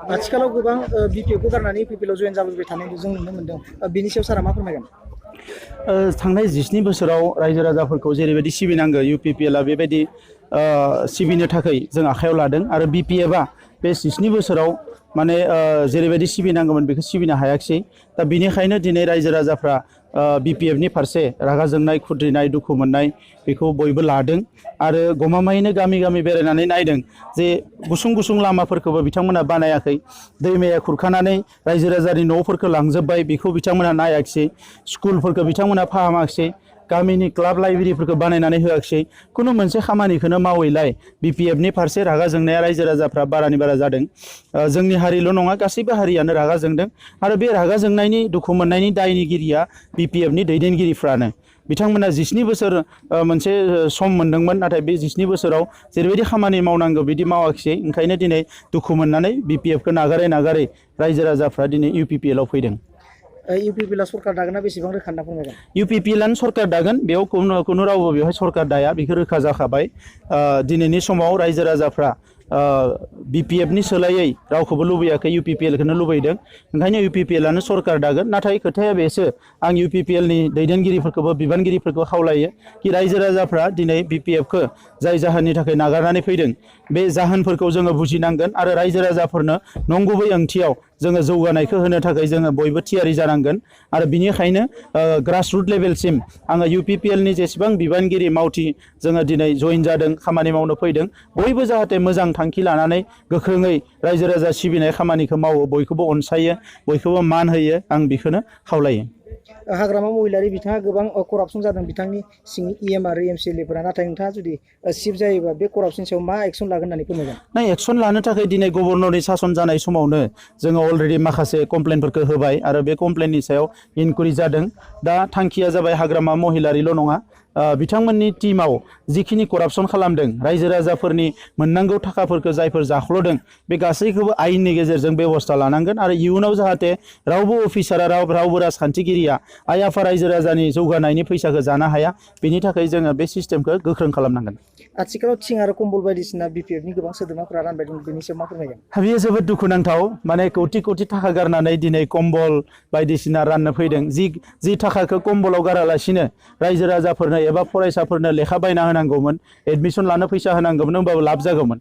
आथिखालाव गोबां बिपिएफखौ गारनानै इउपिपिएलआव जयेन जाबोबाय थानाय जों नुनो मोनदों। बिनि सायाव सारा मा फोरमायगोन? थांनाय 17 बोसोराव रायजो राजाफोरखौ जेरैबायदि सिबिनांगौ इउपिपिएलआ बेबायदि सिबिनो थाखाय जों आखायाव लादों आरो बिपिएफआ बे 17 बोसोराव माने जेरैबायदि सिबिनांगौमोन बेखौ सिबिनो हायाखिसै। दा बिनिखायनो दिनै रायजो राजाफ्रा बिपिएफनि फारसे रागा जोंनाय खुद्रिनाय दुखु मोननाय बेखौ बयबो लादों आरो गमामायैनो गामि गामि बेरायनानै नायदों जे गुसुं गुसुं लामाफोरखौबो बिथांमोना बानायाखै, दैमाया खुरखानानै रायजो राजानि न'फोरखौ लांजोब्बाय बेखौ बिथांमोना नायाखिसै, स्कुलफोरखौ बिथांमोना फाहामाखिसै, गामिनि क्लाब लाइब्रेरिफोरखौ बानायनानै होआखिसै, खुनु मोनसे खामानिखौनो मावैलाय बिपिएफनि फारसे रागा जोंनाया रायजो राजाफ्रा बारानि बारा जादों। जोंनि हारिल' नङा गासैबो हारियानो रागा जोंदों आरो बे रागा जोंनायनि दुखु मोननायनि दायनिगिरिया बिपिएफनि दैदेनगिरिफ्रानो। बिथांमोना 17 बोसोर मोनसे सम मोनदोंमोन, नाथाय बे 17 बोसोराव जेरैबायदि खामानि मावनांगौ बिदि मावाखिसै। ओंखायनो दिनै दुखु मोननानै बिपिएफखौ नागारै नागारै रायजो राजाफ्रा दिनै इउपिपिएलआव फैदों। इउपिपिएलआ सरकार दागोन ना बेसेबां रोखा होनना फोरमायगोन? इउपिपिएलआनो सरकार दागोन, बेयाव खुनु रावबो बेवहाय सरकार दाया, बेखौ रोखा जाखाबाय। दिनैनि समाव रायजो राजाफ्रा बिपिएफनि सोलायै रावखौबो लुबैयाखै, इउपिपिएलखौनो लुबैदों। ओंखायनो इउपिपिएलआनो सरकार दागोन। नाथाय खोथाया बेसो, आं इउपिपिएलनि दैदेनगिरिफोरखौबो बिबानगिरिफोरखौ खावलायो कि रायजो राजाफ्रा दिनै बिपिएफखौ जाय जाहोननि थाखाय नागारनानै फैदों बे जाहोनफोरखौ जोङो बुजिनांगोन आरो रायजो राजाफोरनो नंगुबै ओंथियाव जोङो जौगानायखौ होनो थाखाय जोङो बयबो थियारि जानांगोन। आरो बिनिखायनो ग्रासरुट लेभेलसिम आङो इउपिपिएलनि जेसेबां बिबानगिरि मावथि जोङो दिनै जयेन जादों, खामानि मावनो फैदों, बयबो जाहाथे मोजां थांखि लानानै गोख्रोङै रायजो राजा सिबिनाय खामानिखौ मावो, बयखौबो अनसायो, बयखौबो मान होयो, आं बेखौनो खावलायो। हाग्रामा महिलारि बिथाङा गोबां करापसन जादों बिथांनि सिंनि इएम आरो एमसिएलएफोरा, नाथाय नोंथाङा जुदि चिफ जायोबा बे करापसननि सायाव मा एक्सन लागोन होननानै फोरमायगोन? नाय एक्सन लानो थाखाय दिनै गभर्नरनि सासन जानाय समावनो जोङो अलरेडि माखासे कमप्लेनफोरखौ होबाय आरो बे कमप्लेननि सायाव इनकुइरि जादों। दा थांखिया जाबाय हाग्रामा महिलारिल' नङा, बिथांमोननि टीमाव जिखिनि करापसन खालामदों, रायजो राजाफोरनि मोननांगौ थाखाफोरखौ जायफोर जाख्ल'दों, बे गासैखौबो आयेननि गेजेरजों बेबस्था लानांगोन आरो इयुनाव जाहाथे रावबो अफिसारा रावबो राजखान्थिगिरिया आइ आफा रायजो राजानि जौगानायनि फैसाखौ जानो हाया, बेनि थाखाय जोङो बे सिस्टेमखौ गोख्रों खालामनांगोन। आथिखालाव थिं आरो कम्बल बायदिसिना बिपिएफनि गोबां सोद्रोमाफोरा रानबाय दं, बेनि सायाव मा फोरमायगोन? बेयो जोबोद दुखुनांथाव, माने कौटि कौटि थाखा गारनानै दिनै कम्बल बायदिसिना राननो फैदों। जि थाखाखौ कम्बलाव गारालासिनो रायजो राजाफोरनो एबा फरायसाफोरनो लेखा बायना होनांगौमोन, एडमिसन लानो फैसा होनांगौमोन, होमबाबो लाब जागौमोन।